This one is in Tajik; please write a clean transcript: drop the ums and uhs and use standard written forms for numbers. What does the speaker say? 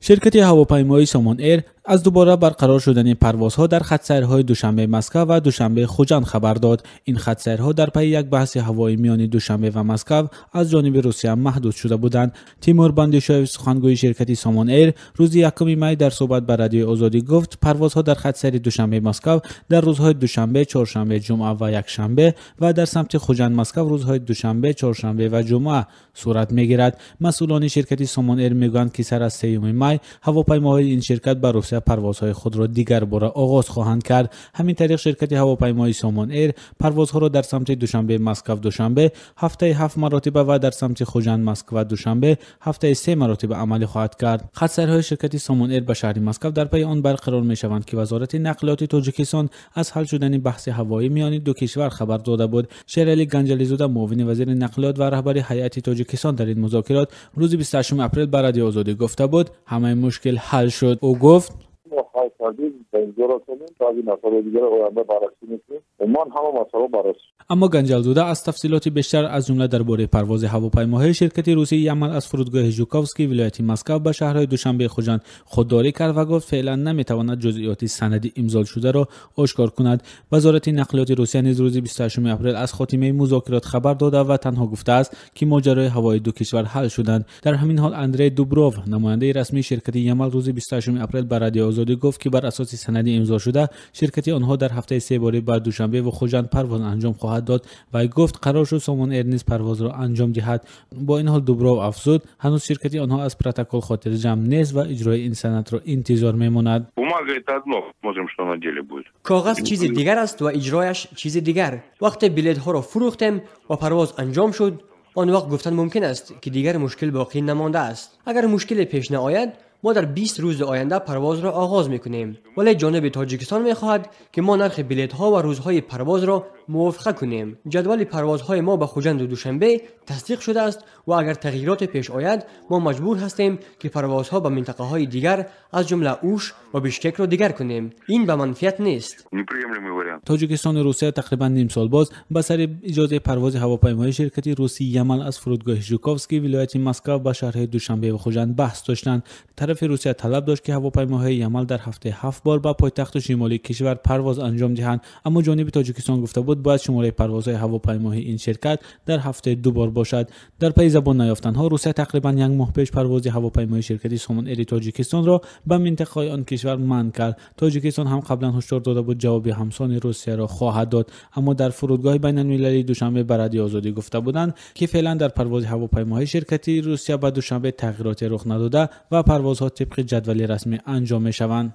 Ширкати ҳавопаймоии Сомон Эйр аз дубора барқарор шудани парвозҳо дар хатсайрҳои Душанбе-Москва ва Душанбе-Хуҷанд хабар дод. Ин хатсайрҳо дар пайи як баҳси ҳавоӣ миёни Душанбе ва Москва аз ҷониби Русия маҳдуд шуда буданд. Тимур Бандишоев, сухангӯи ширкати Сомон Эйр, рӯзи 1 май дар суҳбат ба Радиои Озодӣ гуфт, парвозҳо дар хатсайри Душанбе-Москва дар рӯзҳои душанбе, чоршанбе, ҷумъа ва якшанбе ва дар самти Хуҷанд-Москва рӯзҳои душанбе, чоршанбе ва ҷумъа сурат мегирад. Масъулони ширкати Сомон Эйр мегӯянд, ки сар аз 3 май ҳавопаймоҳои ин ширкат ба Русия парвозҳои худро дигар бора оғоз хоҳанд кард. Ҳамин тариқ ширкати ҳавопаймоии Сомон Эйр парвозҳоро дар самти Душанбе-Москва-Душанбе ҳафтаи 7 маротиба ва дар самти Хуҷанд-Москва-Душанбе ҳафтаи 3 маротиба амалӣ хоҳад кард. Хатсайрҳои ширкати Сомон Эйр ба шаҳри Москва дар пайи он барқарор мешаванд, ки Вазорати нақлиёти Тоҷикистон аз ҳал шудани баҳси ҳавоӣ миёни ду кишвар хабар дода буд. Шералӣ Ганҷализода, муовини вазири нақлиёт ва раҳбари ҳайати Тоҷикистон дар ин музокирот рӯзи 28 апрел ба Радиои Озодӣ гуфта буд, ҳамаи мушкил ҳал шуд. Ӯ гуфт: мо ҳал кардем, ба имзо расонем, баъзе масъалаи дигар оянда баррасӣ мекунем. Умуман ҳама масъала баррасӣ. Аммо Ганҷалзода аз тафсилоти бештар, аз ҷумла дар бораи парвози ҳавопаймоҳои ширкати русии Ямал аз фурудгоҳи Жуковский вилояти Москва ба шаҳрҳои Душанбе Хуҷанд худдорӣ кард ва гуфт, феълан наметавонад ҷузъиёти санади имзолшударо ошкор кунад. Вазорати нақлиёти Русия низ рӯзи 28 апрел аз хотимаи музокирот хабар дода ва танҳо гуфтааст, ки моҷарои ҳавои ду кишвар ҳал шуданд. Дар ҳамин ҳол Андрей Дубров, намояндаи расмии ширкати Ямал, рӯзи 28 апрел ба Радиои Озодӣ гуфт, ки бар асоси санади имзошуда ширкати онҳо дар ҳафтаи 3 бори ба Душанбе ва Хуҷанд парвоз анҷом хоҳад дод ва гуфт, қарор шуд Сомон Эйр низ парвозро анҷом диҳад. Бо ин ҳол Дубров афзуд, ҳанӯз ширкати онҳо аз протокол хотирҷамъ нест ва иҷрои ин санадро интизор мемонад. Коғаз чизи дигар аст ва иҷрояш чизи дигар. Вақте билетҳоро фурӯхтем ва парвоз анҷом шуд, он вақт гуфтан мумкин аст, ки дигар мушкил боқӣ намондааст. Агар мушкиле пеш наояд, мо дар 20 рӯзи оянда парвозро оғоз мекунем. Вале ҷониби Тоҷикистон мехоҳад, ки мо нархи билетҳо ва рӯзҳои парвозро мувофиқа кунем. Ҷадвали парвозҳои мо ба Хуҷанду Душанбе тасдиқ шудааст ва агар тағйироте пеш ояд, мо маҷбур ҳастем, ки парвозҳо ба минтақаҳои дигар, аз ҷумла Уш ва Бишкекро дигар кунем. Ин ба манфиат нест. Тоҷикистону Русия тақрибан ним сол боз ба сари иҷозаи парвози ҳавопаймои ширкати русии Ямал аз фурудгоҳи Жуковский вилояти Москва ба шаҳрҳои Душанбе ва Хуҷанд баҳс доштанд. Тарафи Русия талаб дошт, ки ҳавопаймоҳои Ямал дар ҳафтаи 7 бор ба пойтахту шимолии кишвар парвоз анҷом диҳанд, аммо ҷониби Тоҷикистон гуфта буд, бояд шумораи парвозҳои ҳавопаймоҳои ин ширкат дар ҳафтаи 2 бор бошад. Дар пайи забон наёфтанҳо Русия тақрибан як моҳ пеш парвози ҳавопаймои ширкати Сомон Эйри Тоҷикистонро ба минтақаҳои он кишвар манъ кард. Тоҷикистон ҳам қаблан ҳушдор дода буд, ҷавоби ҳамсони Русияро хоҳад дод, аммо дар фурудгоҳи байналмилалии Душанбе ба Радиои Озодӣ гуфта буданд, ки феълан дар парвози ҳавопаймоҳои ширкати Русия ба Душанбе тағйироте рух надода ва парвозҳо тибқи ҷадвали расмӣ анҷом мешаванд.